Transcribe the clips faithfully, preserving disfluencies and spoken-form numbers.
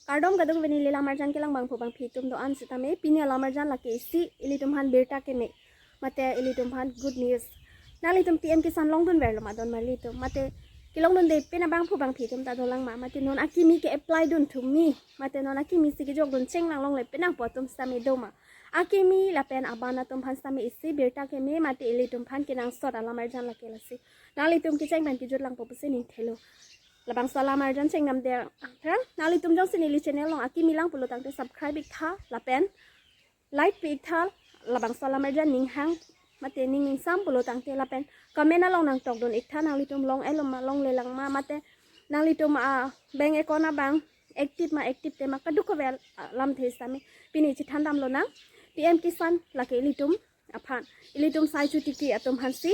Kardom kadokave neli lamarjan kelang abangphu abangphi atum do-an sitame, pini alamarjan lake isi ilitum aphan birta keme, mate ilitum aphan good news. Nanglitum P M Kisan longdunverlo ma, don ma ilitum, mate kelongdunde pen abangphu abangphi atum ta dolang ma, mate non akimi ke-apply dun thumi, mate non akimi si kejokdun chenglang longle penang pu atum sitame do ma? Akimi lapen aban atum aphan sitame isi birta keme, mate ilitum aphan kenangsot alamarjan lake lasi. Nanglitum kecheng pen kejut langpo pusi ning thelo. Labangso alamarjan chengnamde aphrang, nanglitum jongsi neli channel along akimi lang pulo tangte subscribe iktha lapen like pi iktha, labangso alamarjan ning hang mate ning ingsam pulo tangte, lapen comment along nangtokdun iktha, nanglitum long-elo ma, longlelang ma, mate nanglitum a bank account abang active ma active te ma, kadokave alamthe sitame pini chethan damlonang. P M Kisan lake ilitum aphan, ilitum sai chotiki atum aphansi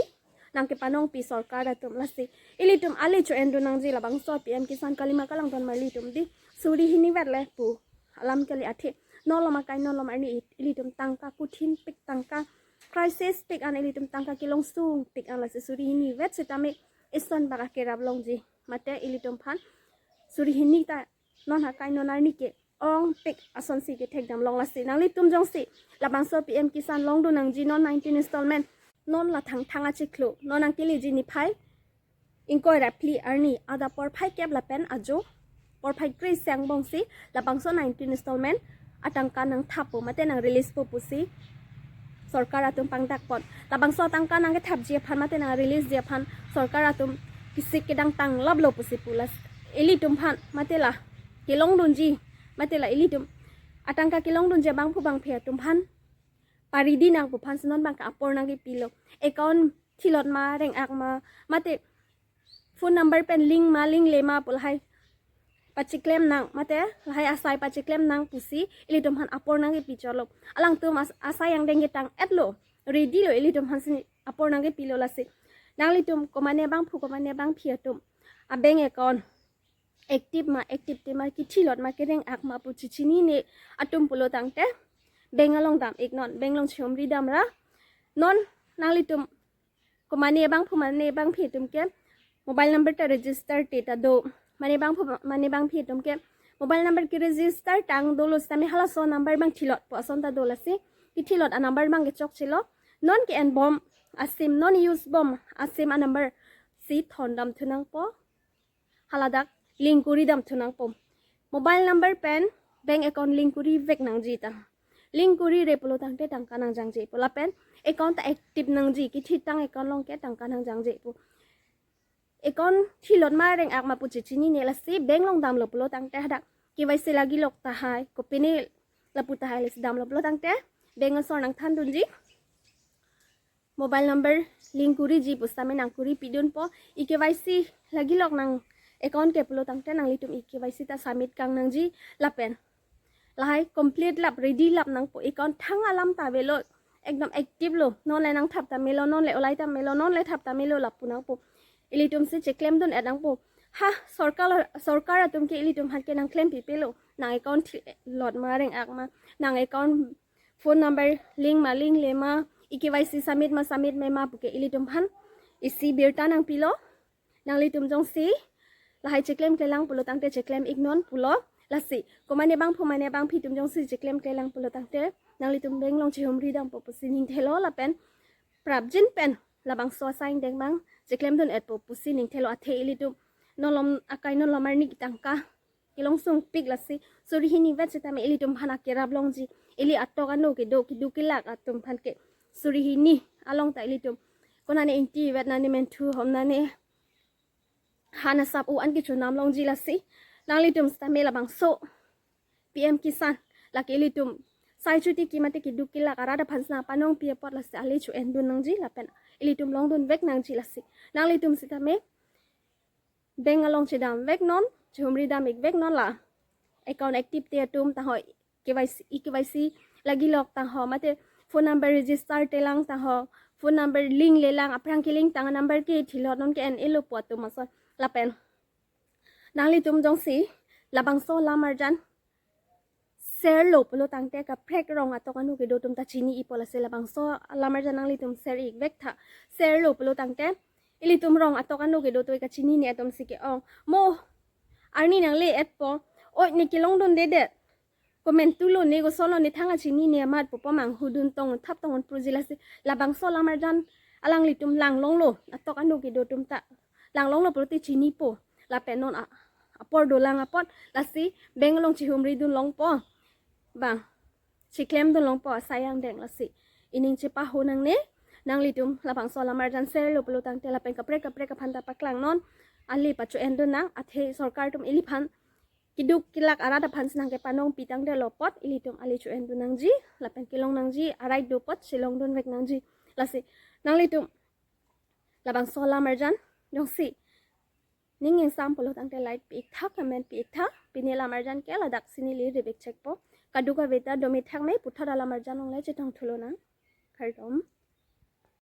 nangkepanongpi sorkar atum, lasi ilitum ale cho-endun nangji. Labangso P M Kisan kalima kalang don ma ilitum di, suri hini vet le pu alam kali athe. Non malom akai, non malom arni, ilitum tangka kothin pik, tangka crisis pik an, ilitum tangka kelongsong pik an, lasi suri hini vet sitame ison bak akerap longji, mate ilitum aphan suri hini ta non akai non arni ke-ong pik asonsi kethekdam long, lasi nanglitum jongsi labangso P M Kisan longdun nangji, non nineteen installment, non la Thangthang achiklo, non nangkeleji niphai ingkoi ra phli arni adap porphai kep lapen ajo porphai kre-isi angbongsi labangso nineteen installment atangka nangthappo mate nang-release po pusi sorkar atum pangdakpon. Labangso atangka nangkethapji aphan mate nang-releaseji aphan sorkar atum kesik kedang tanglaplo pusi pu, lasi ilitum aphan mate la kelongdunji, mate la ilitum atangka kelongdunji abangphu abangphi atum aphan paridi nang pu aphansi non abang ke apor nangkepilo. Account thilot ma, reng-ak ma, mate phone number pen link ma, lingle ma pu lahai pachiklem nang, mate lahai asai pachiklem nang pusi ilitum aphan apor nangkepi chotlo. Alangtum as-, asai angdeng ketang-etlo, ready lo, ilitum aphansi apor nangkepilo, lasi nanglitum komane abangphu komane abangphi atum a bank account active ma active te ma, kethilot ma kereng-ak ma pu chechinine atum pulo tangte, bank along dam iknon, bank along chehumri damra. Non nanglitum komane abangphu mane abangphi atum ke mobile number ta register te ta do. Mane abangphu mane abangphi atum ke mobile number ke-register tang dolo sitame halaso number abang thilot pu ason ta do, lasi kethilot a-number abang kechokchelo. Non ke-enbom a-sim, non use bom a-sim a-number si thondam thu nangpo, haladak link kori dam thu nangpo. Mobile number pen bank account link korivek nangji ta. Link korire pulo tangte tangka nangjangjepo lapen account ta active nangji, kethitang account along ke tangka nangjangjepo. Account thilot ma reng-ak ma pu chechinine, lasi bank along damlo pulo tangte hadak K Y C lagilok tahai, kopine lapu tahai lasi damlo pulo tangte bank asor nangthandunji. Mobile number link koriji pusitame nangkoripidunpo. E-K Y C lagilok nang account ke pulo tangte nanglitum e-K Y C ta submit kang nangji lapen lahai complete lap, ready lap nangpo. Account thang alam ta avelo, ekdom active lo. Non le nangthap ta melo, non le olai ta melo, non le thap ta melo lapu nangpo. Ilitum si cheklemdun-et nangpo. Ha, sorkar, sorkar atum ke ilitum aphan ke nangklempipelo. Nang account thilot ma reng-ak ma, nang account phone number link ma lingle ma, e-K Y C submit ma submit me ma puke ilitum aphan isi birta nangpilo. Nanglitum jongsi lahai cheklemklelang pulo tangte cheklem iknon pulo. Lasi komane abangphu mane abangphi atum jongsi cheklemklelang pulo tangte nanglitum bank along chehumri dampo pusi ning thelo lapen prapjin pen labangso asai angdeng abang cheklemdun-etpo pusi ning thelo. Athe ilitum non malom akai non malom arni ketangka kelongsong pik, lasi suri hini vet sitame ilitum aphan akerap longji. Ili atok ano kedo, keduk kelak atum aphan ke suri hini along ta ilitum konane ingti vet, nane menthu hom, nane han asap o-an kechonam longji, lasi nanglitum sitame labangso P M Kisan lake ilitum sai chotiki mate keduk kelak arat aphan si nangpanongpi apot lasi ale cho-endun nangji lapen ilitum longdunvek nangji, lasi nanglitum sitame bank along chedamveknon, chehumri dam ikveknon, la account active te atum taho, K Y C, e-K Y C lagilok taho, mate phone number register telang taho, phone number linklelang, aphrang kelink tang a-number ke thilot, non ke-en-elo pu atum ason. Lapen nanglitum jongsi labangso alamarjan share lo pulo tangte kaprek rong atok ano kedo atum ta chini-ipo, lasi labangso alamarjan nanglitum share ikvek tha. Share lo pulo tangte ilitum rong atok ano kedo atum kachinine atum si ke-ong, mo arni nangle-etpo, Oi, ne kelongdunde det. Komantu lo, ne koson lo, ne thang achini, ne amat pu pu manghu dun tong thap tong un pruji lasi. Labangso alam arjan alanglitum langlonglo. Atok anu kedo atum ta langlonglo pulote chinipo. Lapen non a, apor dolang apot lasi bank along chihumri dun longpo. Bang, chiklem dun longpo asai angdeng lasi. Ining chepahonangne, nanglitum labangso alam arjan serlo pulo tangte lapen kaprek kaprek aphan ta paklang non. Ali pacho-en dun nang, athe sorkar atum iliphan keduk kelak arat aphan si nangkepanong pitang det lo apot, ilitum ali cho-en dun nangji, lapen kelong nangji, arai do apot chelong dun vek nangji. Lasi, nanglitum labangso alam arjan jongsi ning ingsam pulo tangte like pi-ik tha, comment pi-ik tha. Pini alam arjan ke ladak si neli revek chekpo. Kadokave ta dome thakme, puthot alam arjan longle chetong thulo nang. Kardom.